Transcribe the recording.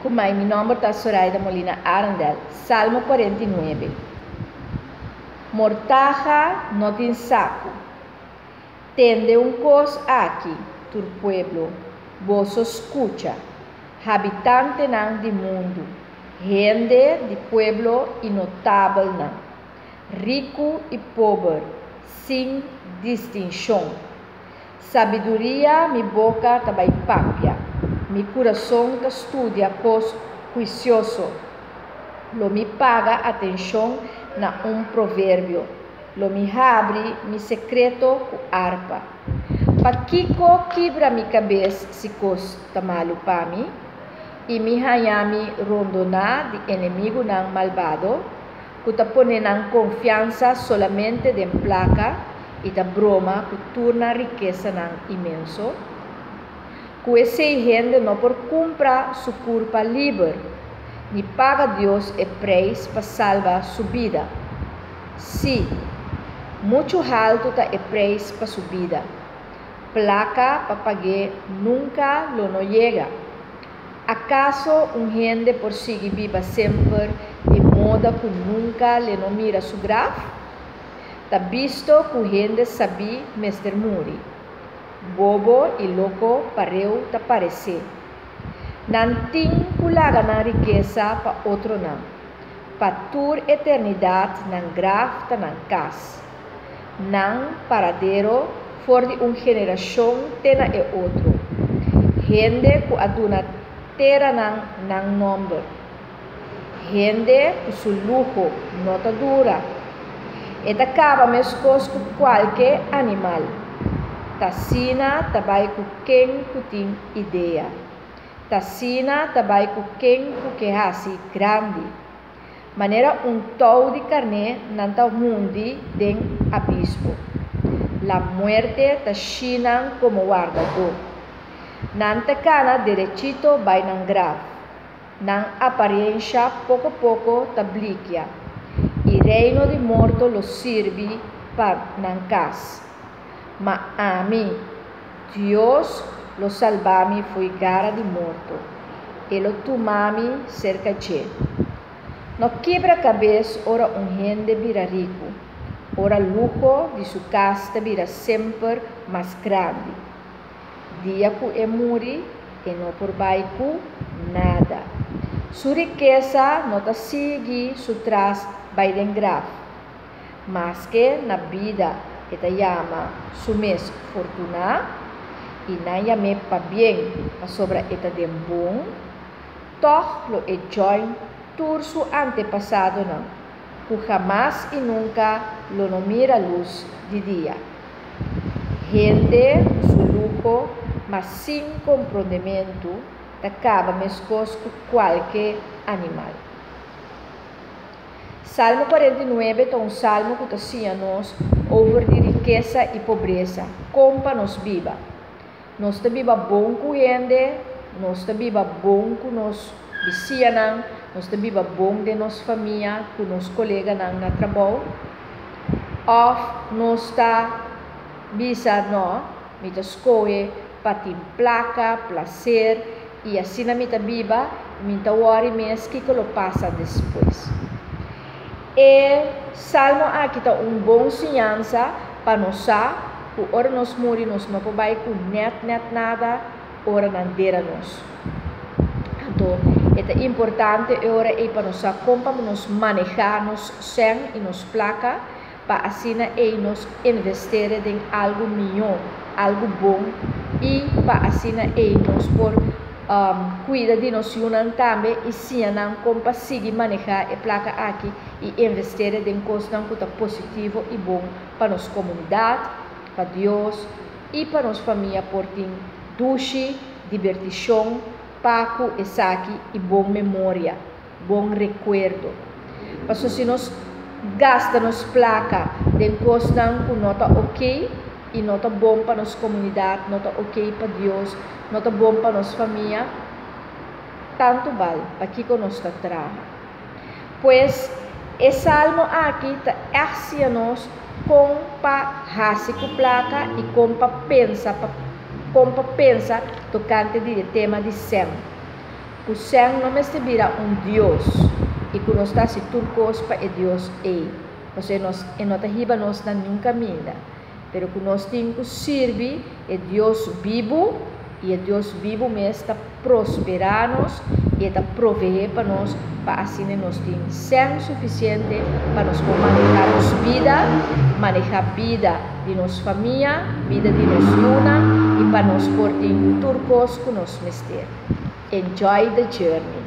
Kumai, mi nòmber ta Soraida Molina Arendel. Salmo 49. Mortaha no tin saku. Tende un kos aki, tur pueblo, boso skucha, habitantenan di mundu, hende di pueblo i notabelnan, riku i pober, sin distinshon. Sabiduria mi boka ta bai papia, mi kurason ta studia kos huisioso. Lo mi paga atenshon na un proverbio, lo mi habri mi sekreto ku arpa. Pakiko kibra mi kabes si kos ta malu pa mi, i mi haña mi rondoná di enemigunan malbado, ku ta pone nan konfiansa solamente den plaka i ta broma ku tur nan rikesanan inmenso? Ku esei hende no por kumpra su kurpa liber, ni paga Dios e preis pa salba su bida. Sí, muchu haltu ta e preis pa su bida. Plaka pa pag'é nunka lo no yega. Akaso un hende por sigui biba semper di moda ku nunka le no mira su graf? Ta bisto ku hende sabí mester muri. Bobo i loko pareu ta paresé. Nan tin ku laga nan rikesa pa otronan. Pa tur eternidat nan graf ta nan kas. Nan paradero for di un generashon te na e otro. Hende ku a duna teranan nan nòmber. Hende ku su luho no ta dura. E ta kaba meskos ku kualke animal. T'asina ta bai ku ken ku tin idea. T'asina ta bai ku ken ku ke hasi grandi. Manera un tou di karné nan ta hundi den abismo. La muerte ta shi nan komo wardadó. Nan ta kana derechito bai nan graf. Nan apariensha poko poko ta blikia, i reino di morto lo sirbi pa nan kas. Ma ami, Dios lo salba mi fo'i gara di morto, E lo tuma mi serka dje. No kibra kabes ora un hende bira riku, ora luho di su kas ta bira semper mas grandi. Dia ku e muri, e no por bai ku nada. Su rikesa no ta sigui su tras bai den graf. Maske na bida e ta yama su mes fortuná i nan yam'é pabien pasobra e ta den bon, tòg lo e djòin tur su antepasadonan ku hamas i nunka lo no mira lus di dia. Hende ku su luho ma sin komprondementu ta kaba meskos ku kualke animal. Salmo 49 ta un salmo ku ta siña nos over di rikesa i pobresa, kon pa nos biba. Nos ta biba bon ku hende, nos ta biba bon ku nos bisiñanan, nos ta biba bon den nos famia, ku nos koleganan na trabou? Òf nos ta bisa, No, mi ta skohe pa tin plaka, plaser, i asina mi ta biba, mi n ta wòri mes kiko lo pasa despues. E salmo aki ta un bon siñansa pa nos sa ku ora nos muri nos no por bai ku nèt nèt nada ora nan dera nos. Anto e ta importante e ora ei pa nos sa kon pa nos manehá nos sèn i nos plaka pa asina ei nos investere den algu mihó, algu bon i pa asina ei nos por kuida di nos yunan tambe i siña nan kon pa sigui manehá e plaka aki i investere den kosnan ku ta positivo i bon pa nos komunidat, pa Dios i pa nos famia por tin dushi, dibertishon pa ku esaki i bon memoria. Bon rekuerdo. Paso si nos gasta nos plaka den kosnan ku no ta okey i no ta bon pa nos komunidat, no ta okey pa Dios, no ta bon pa nos famia, tantu bal, pakiko nos ta traha? Pues, e salmo aki ta ègt siña nos kon pa hasi ku plaka i kon pa pensa pa kon pa pensa tokante di e tema di sèn. Ku sèn no mester bira un dios i ku nos ta hasi tur kos pa e dios ei, pasobra nos e no ta hiba nos na niun kaminda, pero ku nos tin ku sirbi e Dios bibu i e Dios bibu mes ta prosperá nos i e ta proveé pa nos pa asina nos tin sèn sufisiente pa nos por manehá nos bida, manehá bida di nos famia, bida di nos yunan i pa nos por tin tur kos ku nos mester. Enjoy the journey!